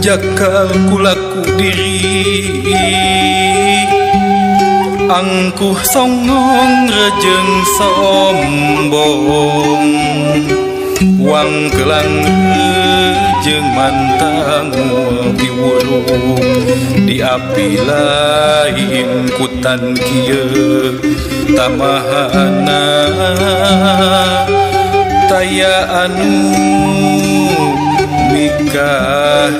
Jakal kulaku diri angkuh songong rejeng sombong wang kelang rejeng mantang piwurung di api lain kutan kieu tamahana taya anu mikaheman.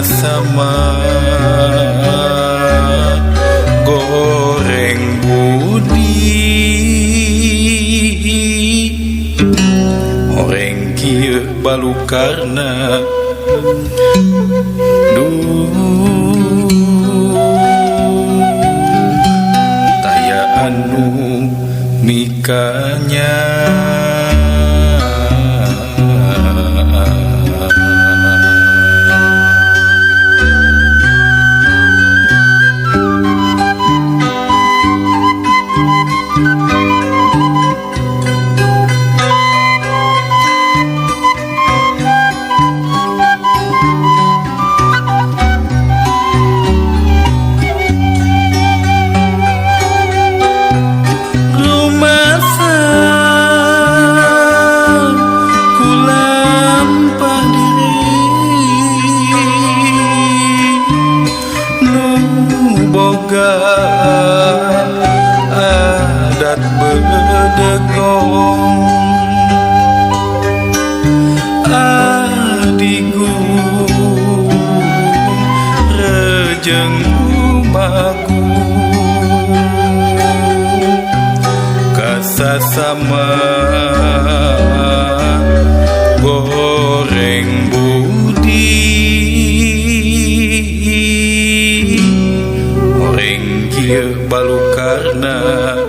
Sama goreng budi horeng kieu balukarna duh taya anu mikanya. Adat bedegong adigu rejeng umaku kasasama goreng budi horeng kieu balukarna.